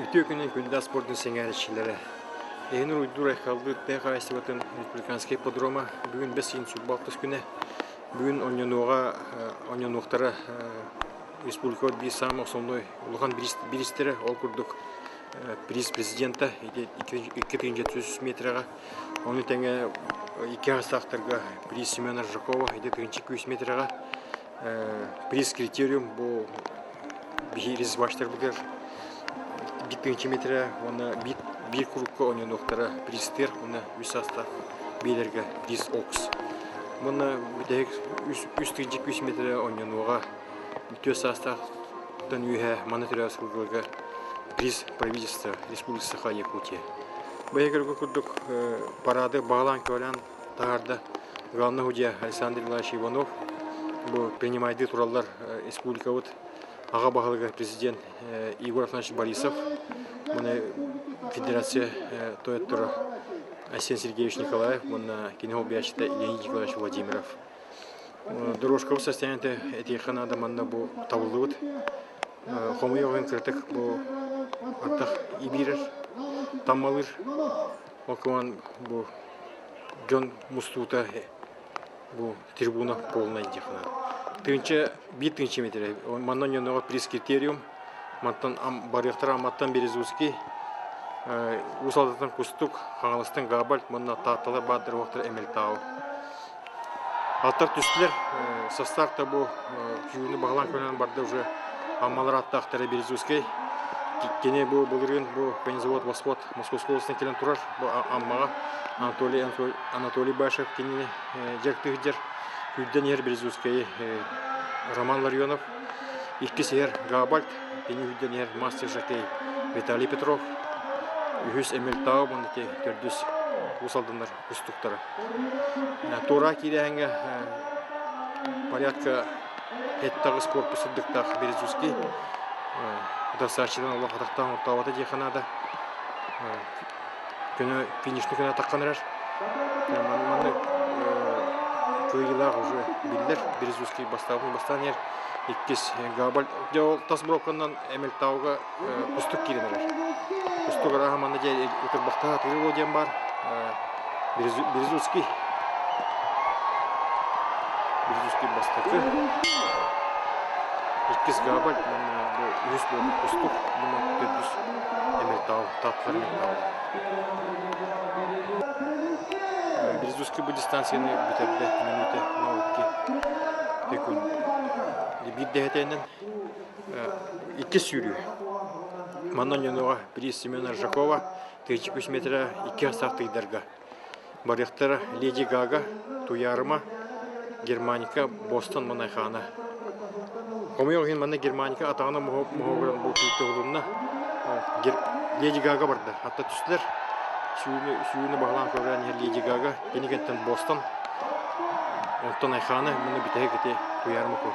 Үтүө күнүн күндэ спордун сэҥээриччилэрэ! Эһин уруйдуур айхаллыыр тыа хаһаайыстыбатын республиканскай ипподрома бүгүн бэс ыйын сүүрбэ күнэ. Бүгүн онньонуоҕа онньонуохтара республикабыт биир саамай основной улахан бириистэрэ ол курдук приз президента 2 300 метрэҕэ ону тэҥэ икки саастаахтарга приз Семена Аржакова ити 1200 метрэҕэ приз критериум бу биһи резвачтарбытыгар биир тыһыынча метрэ уонна биир курукка оонньонуохтара призтер уонна үс саастаах биэлэргэ приз окс. Уонна бүтэһик үс тыһыынча күүс метрэ оонньонуоҕа үтүө саастаахтан үөһэ маны төрөөс сылгыларга приз правительства Республики Саха Якутия. Бэйэ курдук парады баҕалаан-көөлөөн таһаарда главный судья Александр Николаевич Иванов. Бу принимайды тураллар республикабыт аҕа баһылыга президент Егор Афанасьевич Борисов, маны федерация тойотторо Айсен Сергеевич Николаев уонна кини холбуйааччыта Леонид Николаевич Владимиров. Дорожкабыт состояниета этиэххэ наада манна бу табыллыбыт. Хомуйа оҕун кыратык бу ардах ибиирэр, таммалыыр. Ол куман бу дьон мустуута бу трибуна полнай диэххэ наада. Тыынча биир тыынча метрэ. Манна онньоноҕо приз критериум. Мантан барыахтара Амматтан Березовский, Уус Алдантан Кустук, Хаҥаластан Габальт, манна Таатталар баардыр уохтар Эмельтау. Аттар түстүлэр. Состав да бу сүүнү баһылаан көрөн барда уже Аммалар аттаахтара Березовский. Кини бу былырыын бу конезавод Восход Московской областан кэлэн турар бу Аммаҕа Анатолий Анатолий Башев кинини дьарыктыы сылдьар. Үрдэн иһэр Березовскайы Роман Ларионов, иккис иһэр Габальт, кини үрдэн иһэр мастер жокей Виталий Петров, үһүс Эмиль Тау, уонна төрдүс Уус Алданнар кустуктара. Туора киирээһиҥҥэ порядка 7-8 корпус сырдыктаах Березовский утарсааччыдан олох атахтаан ортообото диэххэ наада. Күнү финишный күнэ таххан эрэр. Маннык кыайыылаах уже биллэр. Березовский бастаабын бастаан иһэр. Иккис Габаль. Дьэ ол тас броуканнан Эмельтауга кустук киирэн эрэр. Кустук арааһа манна дьэ ытырбахтаах атыыры диэн баар. Березовский. Березовский бастакы. Иккис Габаль уонна бу үһүс буолбут Кустук уонна төрдүс Эмиртау, Таатталар Эмиртау. Березовский бу дистанцияны бүтэрдэ мүнүүтэ 02 секунд. Биир дэһэтэнэн иккис сүүрүү. Манна онньонуоҕа приз Семена Аржакова 1300 метрэ икки хастаах тыйдарга. Барыахтара Леди Гага, Туйаарыма, Германика, Бостон Манайхаана. Хомойуох иһин манна Германика атаҕына моһуогуран бу туһулунна. Леди Гага барда. Хатта түстүлэр. Сүүнү, сүүнү баһылаан көрөн иһэр Леди Гага. Кини кэнниттэн Бостон. Онтон Айхаана муну бүтэһик ити Туйаармако.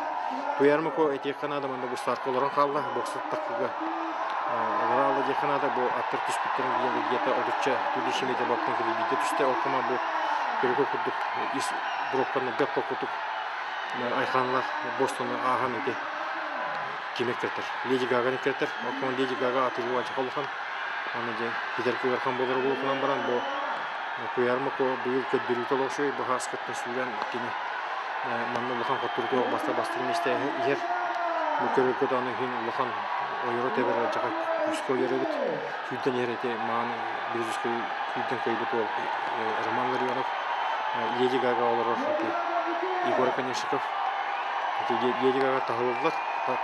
Туйаармако этиэххэ наада манна бу стартка олорон хаалла. Бокса таххыга олорон диэххэ наада бу аттар түспүттэрин где-то отучча түүлүшү метр баптан кэлбиитэ түстэ ол кама бу көрүкө курдук ис броктарны бэк курдук айханлар Бостону ааһан ити кими кертер Леди Гаганы кертер ол кама Леди Гага атылуу ача холухан аны дьэ хитер кыгархан болор булукунан баран бу куярмако быйыл көрдөрүүтэ олохшуй бу хааскаттан сүүрэн кини манна улахан хотторутуох баста бастыҥ миэстэ иһэр бу көрөргө даҕаны иһин улахан ойоро тэбэр алдьархай күүскэ ойор эбит сүүрдэн иһэр ити мааны Березовскай сүүрдэн кыайбыт уол Роман Ларионов Леди Гага олорор ити Егор Конешников ити Леди Гага таһылыллар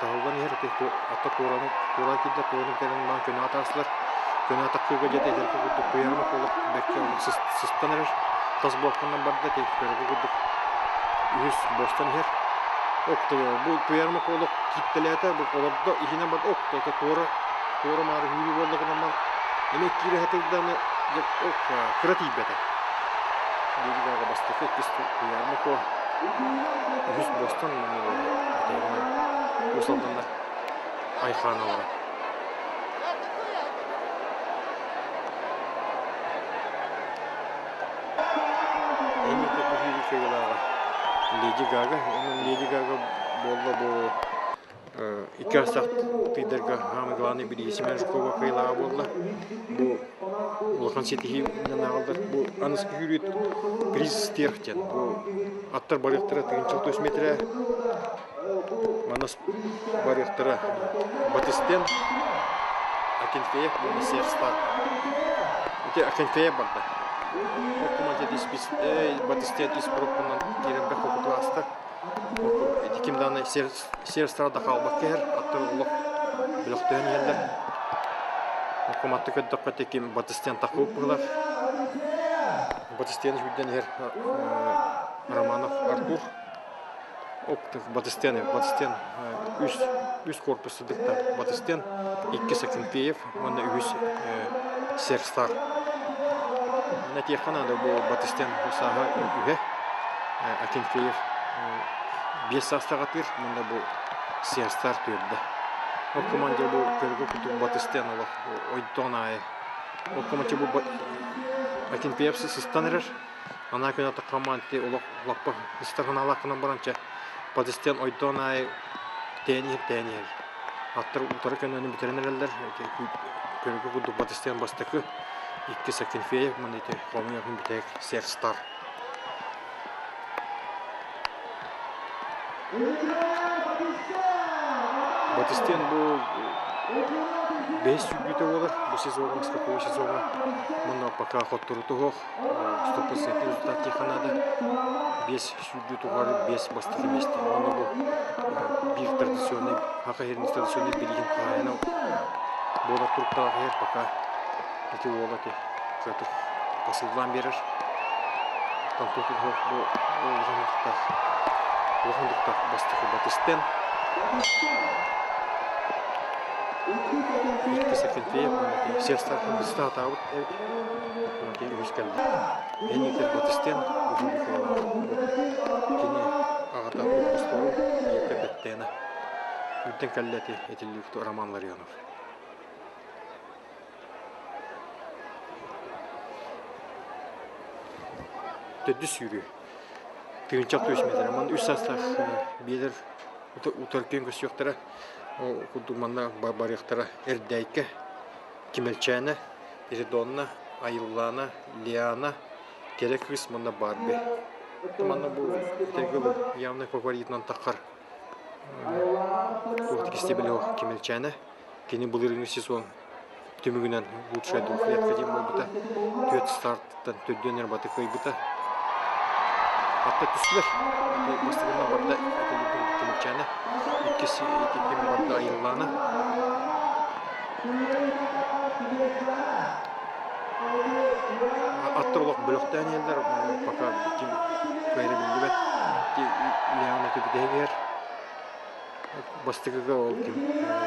таһыллан иһэр ити атта туораны туора киирдэ туораны кэлэн баран көнө атаастылар көнө атахтыырга дьиэтэ этэргэ курдук туйарма куолак бэккэ сыстан эрэр тас буолканан барда ити көрөргө курдук үһүс буостан иһэр ок бу туйарма куолак кииттэлээтэ бу олордо иһинэн барда ок туора туора маары үүрүү буолла гынан баран эмиэ киирэ сатыырдааны ок кыра тиийбэтэ Леди бастакы иккис туйарма куо үһүс буостан уонна Уус Алданнар Айхааналара Энрико Бухири кыайыылааҕа Леди Гага. Онон Леди Гага буолла бу Икки астаах тыйдарга самый главный билии Семен Жукова кыайылааҕа буолла. Бу улахан ситиһиинэн ааҕыллар. Бу аныгыскы сүүрүүт приз стерх диэн. Бу аттар барыахтара 1004 метрэ. Манна барыахтара Батистен, Акинфеев уонна Серстар. Ити Акинфеев барда. Ол команда Батистен ис пробканан киирэн бэрт кылаастар. Ити ким даҕаны Серстар да хаалбакка иһэр, аттар олох бөлөхтөөн иһэллэр. Коматты көрдөххө ити ким Батистен таххыбыт быһыылаах. Батистен сүүрдэн иһэр Романов Артур. Батыстен, Батыстен үс, үс корпус сыдыкта Батыстен, иккис Акинфеев уонна үһүс Серстар. Этиэххэ наада бу Батыстен сааһа үһэ, Акинфеев биэс саастаах атыыр, уонна бу Серстар түөрдэ. Ол командир бу көргө курдук Батыстен олох ойдоон аайы. Ол командир бу Акинфеев сыстан эрэр. Анаа күн атахха манти олох лаппа ыстар санаалаах гынан баран чэ подыстыан ойдоон аайы тэйэн иһэр тэйэн иһэр. Аттар утары көнөнү бүтэрэн эрэллэр. Көрүгү курдук Батыстыан бастакы, иккис Акинфеев, манна ити хомуйахын бүтэһик Серстар. Батыстыан бу бэһис сүүрдүүтэ буолар. Бу сезоҥҥа, скаковой сезоҥҥа. Манна пока хотторута суох. Стопроцентный результат диэххэ наада. Биэс сүүрдүү тухары биэс бастакы миэстэ. Уонна бу биир традиционный, саха иһэрин традиционный билигин хаһаайына буолар туруктаах иһэр пока ити уола ити кыратык посыллаан биэрэр. Тантуутун бу улахан дыктаах улахан дыктаах бастакы Батыстен иккис Акинфеев уонна Сестархан быста атаабыт эбит. Уонна үһүс кэллэ. Эниитэр Батыстен кини аҕата Остуолу ийэтэ Бэттээна. Үрдэн кэллэ ити этиллибит Роман Ларионов. Төрдүс сүүрүү. Тыынчах түс метр. Ман үс саастаах биэлэр утары күөн көрсүөхтэрэ. Ол курдук манна барыахтара Эрдээйкэ, Кимэлчээнэ, Иридонна, Айыллаана, Лиана, Кэрэ кыыс манна Барби. Манна бу этэргэ явный фаворитынан таххар туох тикистибили Кимэлчээнэ. Кини былырыыҥҥы сезон түмүгүнэн лучшая двухлетка диэн буолбута. Түөрт стартыттан төрдүөн эрэ баты кыайбыта. Хатта түстүлэр. Бастакынан барда Кимчана, иккис ким барда Айыллаана. Аттар олох бөлөхтөөн иһэллэр, пока ким кыайара биллибэт. Леон ити бүтэһигэр Бастакыга ол ким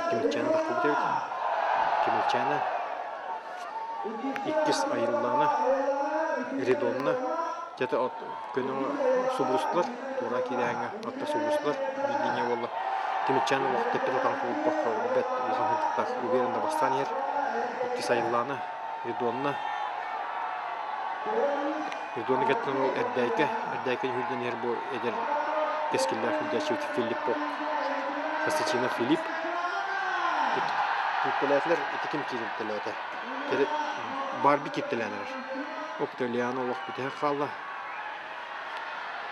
Кимиччээнэ тахсыбыт эбит. Кимиччээнэ иккис Айыллаана, Ридонна дьэ от көнөҕө субурустулар, туора киирээҥҥэ атта субурустулар биир линия буолла. Кимиччээнэ олох тэппит атаҕын кубулуппакка бэрт улахан сылдьыктаах уверенно бастаан иһэр. Иккис Айыллаана, Ридонна Ридонна кэттэн ол Эрдээйкэ, Эрдээйкэ үһүрдэн иһэр бу эдэр кэскиллээх үрдээччибит Филиппо Костачинов Филипп кииртэлээтилэр ити ким кииртэлээтэ Барби кииртэлээн эрэр Опта Лиана олох бүтэһик хаалла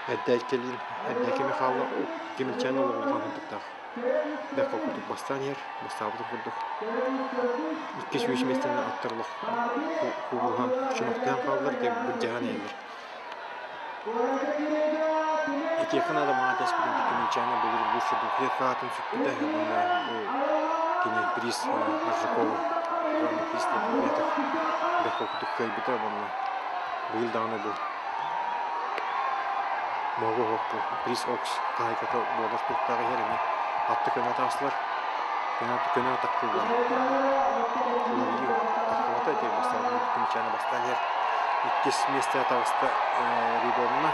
Эрдээйкэлиин Эрдээйкэми хаалла Кимичээн олоҕун улахан бэрт холкутук бастаан иһэр бастаабытын курдук иккис үс миэстэни аттар олох кууһан чөмөхтөөн хааллар былдьаһан иһэллэр Итиэхэ наада маҥан тэспитин Кимичээнэ былыр лучше двухлетка аатын сүкпүтэ уонна бу кини приз Аржакова приз двухлеток бэрт холкутук кыайбыта уонна быйыл даҕаны бу Моҕу оһохпу приз Окс хаһаайката буолар туруктаах иһэр эмиэ атты көнө таастылар көнө атахтыыллар уларыйыы таххыбата ити бастаан Кимичээнэ бастаан иһэр иккис миэстэҕэ таҕыста Ридонна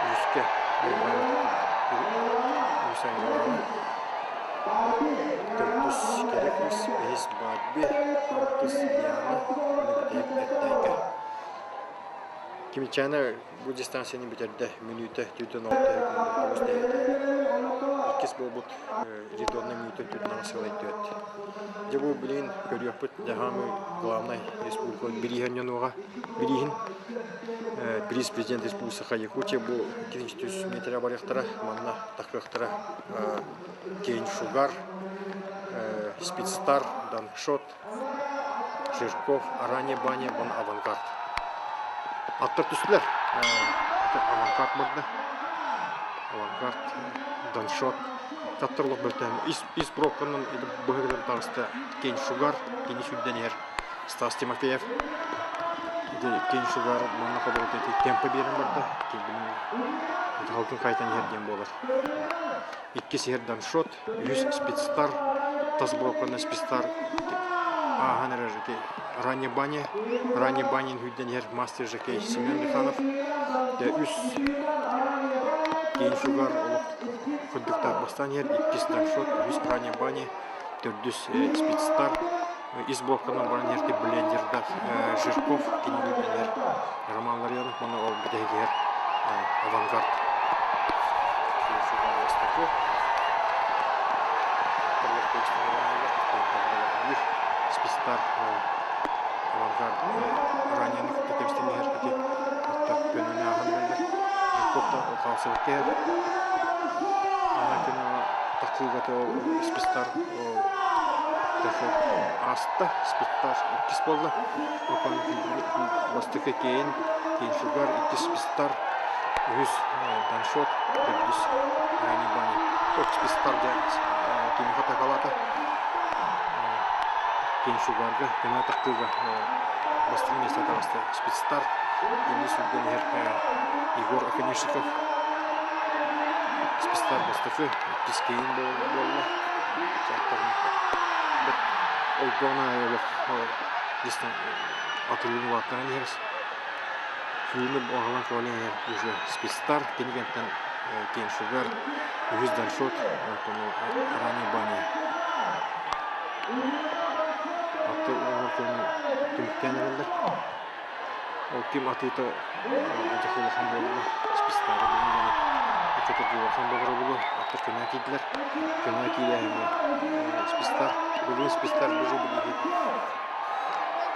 үһүскэ үһүс Айыллаана төрдүс Кэрэ кыыс бэһис Барби алтыс Лиана уонна бүтэһик Эрдээйкэ Кимичээнэ бу дистанцияны бүтэрдэ мүнүүтэ 46 секунда 9 дэһэтэ. Иккис буолбут Ридонна мүнүүтэ түөрт сылай түөрт. Дьэ бу билигин көрүөхпүт дьаһаамы главнай республика бирииһин ньонуоҕа бирииһин приз президент Республики Саха Якутия бу 200 метрэ барыахтара манна тахыахтара Кейн Шугар, Спидстар, Данкшот, Жирков, Аранья Баня, бон Авангард. Аттар түстүлэр. Авангард барда. Авангард, Даншот. Таттар олох бөлтөөн. Ис, ис пробканан быһыгынан таҕыста Кейн Шугар, кини сүүрдэн иһэр Стас Тимофеев. Кейн Шугар манна хоборото темпа биэрэн барда. Халкын кайтан иһэр диэн буолар. Иккис иһэр Даншот, үһүс спецстар, тас блокканна спецстар ааһан эрэр ити ранее баня, ранее банин сүүрдэн иһэр мастер жокей Семен Лиханов. Дэ үс Кейн Шугар олох кырдыктаах бастаан иһэр, иккис Даншот, үһүс ранее баня, төрдүс спецстар, ис блокканан баран иһэр блендердаах Жирков кини сүүрдэн иһэр Роман Ларионов уонна ол бүтэһик иһэр Авангард. Бастакы Спецстар Авангард ранее кытта тэбистэн иһэр ити аттар көнөнү ааһан иһэллэр. Жирков хаалсыбакка иһэр. Такыыгата ол спецстар ааста, спецстар иккис буолла. Оттон бастакы Кейн, Кейн Шугар, иккис Спистар, үһүс Даншот, төрдүс Рани Бани. Ток Спистар дьэ кимиэхэ такалаата. Кейн Шугарга, көмө тахтыыга бастыҥ миэстэ таҕыста Спецстар. Инни сүүрдэн иһэр Егор Оконешников. Спецстар бастакы, иккис Кейн буолла. Ойдоон аайы олох атылын улааттаран иһэр. Сүүнү аҕалан көҕүлээн иһэр уже спецстар кинигэнтэн Кейн Шугар, үһүс Даншот, онтон ранее Баня. Аты оҥор көҥү түмүктээн эрэллэр. Ол ким атыыта дьэ улахан буолла, спецстары билин дьоно оччотугар улахан буолара буолуо, аттар көнөө киирдилэр. Көнөө киирээһиҥҥэ спецстар, бүгүн спецстар бу же билиги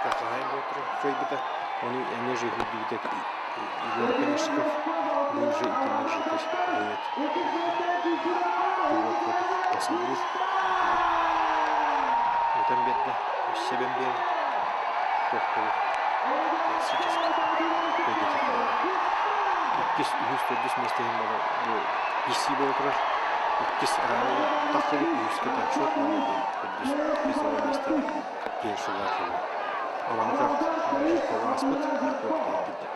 хаһаайын буолтара кыайбыта. Ону эмиэ же үрдүбүтэ Егор Конешников был же итинник же то есть дуэт Басылыыр Утан биэрдэ, өссө эбэн биэр тохтолу классический өйдөтө хаалла. Иккис, үһүс, төрдүс миэстэһин бала бу PC буола турар. Иккис раунд тахсыбыт, үһүскэ дальшот уонна төрдүс призовой миэстэ Кеншилар кэллэ. Авангард Жиркова ааспыт, Жирков киирдэ.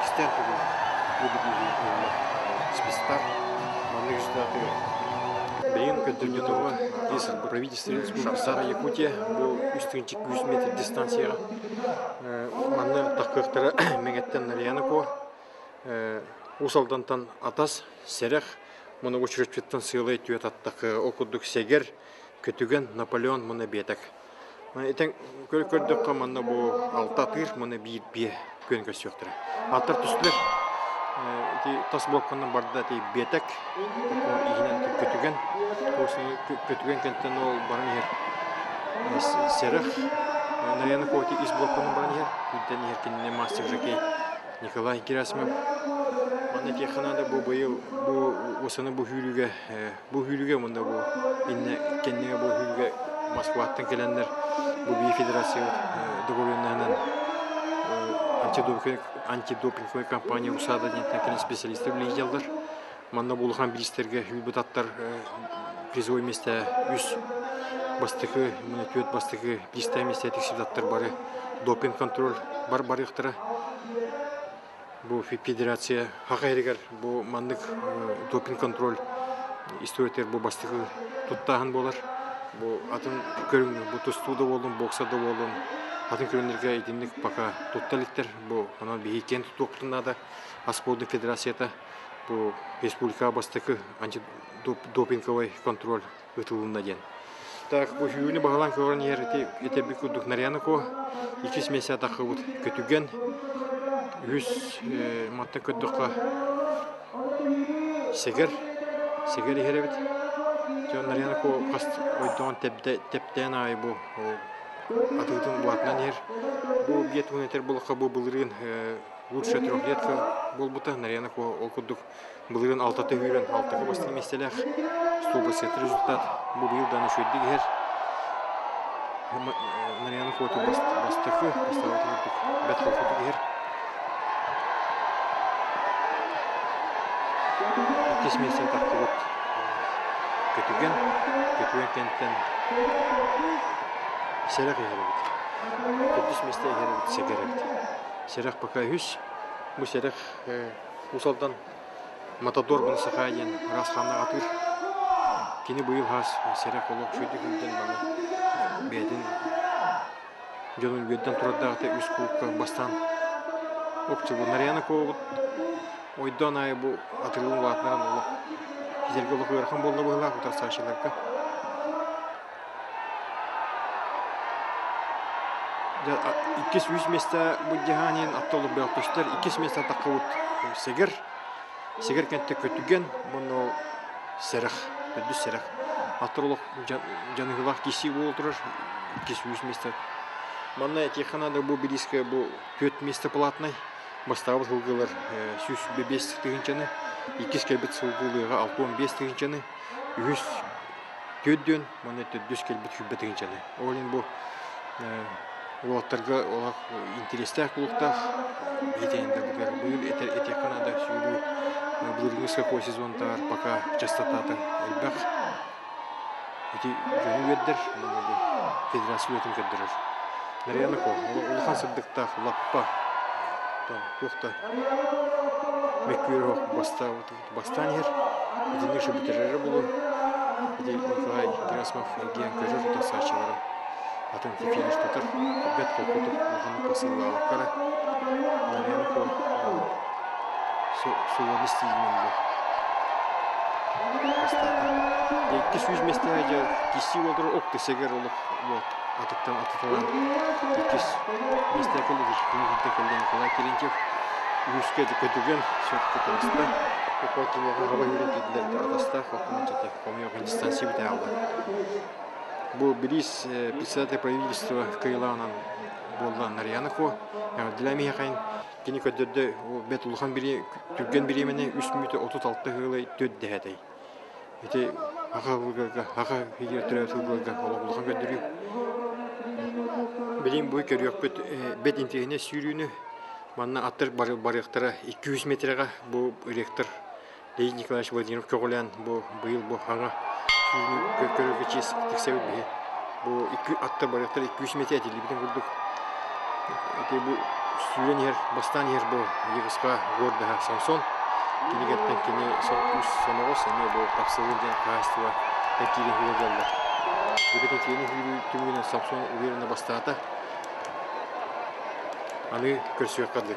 Кистээн тугун бу спецстар маннык результаты Билигин көрдөрбүтүгэр из правительства Республики Саха Якутия бу үс тыһыынча 100 метр дистанцияҕа манна таххыахтара Мэҥэттэн Нарьяна Ко Уус Алдантан Атас Сэрэх муна Чурапчыттан сыалай түөт аттах ол курдук Сэгэр Көтүгэн Наполеон муна Биэтэк Итэн көрдөххө манна бу алта атыыр муна биир биэ күөн көрсүөхтэрэ. Аттар түстүлэр. Ити тас буокканан барда ити биэтэк иһинэн көтүгэн көтүгэн кэнтэн ол баран иһэр сэрэх Нарьяна Коти ис блокканан баран иһэр күнтэн иһэр кинини мастер жокей Николай Герасимов манна этиэххэ наада бу быйыл бу осаны бу сүүрүүгэ Бу сүүрүүгэ уонна бу иннэ кэннигэ бу сүүрүүгэ Москваттан кэлэннэр бу бии федерациябыт договоренноһынан антидопинговай компания УСАДА диэнтэн кэлэн специалистар үлэлииллэр. Манна бу улахан бириистэргэ сүүрбүт аттар призовой миэстэ үс бастакы, түөрт бастакы бириистээх миэстэ тиксибит аттар бары допинг-контроль бар барыахтара. Бу федерация Саха иһигэр бу маннык допинг-контроль историятыгар бу бастакы туттааһын буолар. Бу атын көрүҥ бу тустуу да буоллун, бокса да буоллун, атын көрүҥнэргэ итинник пока тутта иликтэр. Бу онон биһиги киэн тутуохпутун наада. Спорт федерацията бу республикаҕа бастакы антидопинговай контроль ытылынна диэн. Так, бу сүүрүүнү баһылаан көрөн иһэр ити этэрбит курдук Нарьяна Ко иккис миэстэ таххыбыт Көтүгэн. Үһүс мантан көрдөххө Сэгэр, Сэгэр иһэр эбит. Дьон Нарьяна хас ойдоҕун тэптээн аайы бу атыытын улаатынан иһэр. Бу биэт уон этэр буоллахха бу былырыын лучшая трехлетка буолбута. Нарьяна ол курдук былырыын алтата үүрэн алтака бастыҥ миэстэлээх 100 результат. Бу быйыл даҕаны үчүгэйдик иһэр. Нарьяна Куоту бастакы, бастаабытын курдук бэрт холкутук иһэр. Иккис миэстэни тахсыбыт Көтүгэн, Көтүгэн кэнниттэн Сэрэх иһэр эбит. Төрдүс миэстэ иһэр эбит, Сэгэр эбит. Сэрэх пока үһүс. Бу Сэрэх Уус Алдан Матадор Саха диэн ыраас хааннаах атыыр. Кини быйыл хаас сэрэх олох үчүгэйдик сылдьан баны бэйэтин дьонун үөрдэн турардаахта үс кулукка бастаан охчубу Нарьяна Куобут ойдоон аайы бу атыылын улаатынаран олох кизэргэ олох ыарахан буолла быһыылаах утарсааччыларга. Иккис үс миэстэ Буддиһаанин аттолук бөөхтөстөр, иккис миэстэ таххыбыт Сэгэр, Сэгэр кэнтэ Көтүгэн уонна ол Сэрэх, төрдүс Сэрэх. Аттар олох дьаныһыылаах киирсии буола турар, иккис үс миэстэ. Манна этиэххэ наада бу бириискэ бу түөрт миэстэ платнай, бастаабыт сылгылар 105 тыһыынчаны, иккис кэлбит сылгылыыга 65 тыһыынчаны, үһүс түөрдүөн уонна төрдүс кэлбит сүүрбэ тыһыынчаны. Ол иһин бу уолаттарга олох интэриэстээх буолуохтаах. Биһиги быйыл этиэххэ наада сүүрүү былырыыҥҥы скаковой сезонтааҕар пока частотата элбэх. Ити дьону үөрдэр уонна бу федерация үлэтин көрдөрөр. Нарьяна улахан сырдыктаах лаппа туох да мөккүөр суох бастаан иһэр. Итинник же бүтэрэрэ буолуо. Ити Николай Герасимов эргийэн көрөр утарсааччыларын атын финиш тутар. Бэрт холкутук улаханнык посыллаабакка эрэ. Нарьяна Суоланы истиинэн бу бастаата. Иккис үс миэстэҕэ дьэ киирсии буолтар ок тесегер олох вот атыттан атыталаан иккис миэстэҕэ кэллэ күнүһүнтэн кэллэ Николай Терентьев үһүскэ көтүгэн все-таки таҕыста. Окко киниэхэ хаба үүрэн тиийдилэр атастаах оттон чата хомуйуох дистанция бүтэ Бу бириис председатель правительства кыайылааҕынан буолла Нарьяна Ко. Эҕэрдэлээ миэхэйин Кини көрдөрдө бэрт улахан түргэн бириэмэни үс мүнүүтэ 36 ыалай төрт дэһэтэй. Ити аха ылгарга, аха иһигэр төрөөбүт ылгарга олох улахан көрдөрүү. Билигин бу көрүөхпүт бэт интириэһинэй сүүрүүнү. Манна аттар барыахтара 200 метрэҕэ бу ректор Леонид Николаевич Владимиров көҕүлээн бу быйыл бу хаҥа сүүрүүнү көрөргө чиэс тиксэбит биһи. Бу икки аттар барыахтара 200 метр этиллибитин курдук. Ити бу сүүрэн иһэр, бастаан иһэр бу Егыска гордаһа Самсон. Кинигэттэн кини үс соноҕос эмиэ бу тапсылын диэн хаһаайыстыба киирэн сүүрэллэр. Дебетин киэни сүүрүү түмүгүнэн Самсон уверенно бастаата. Аны көрсүөххэ дылы.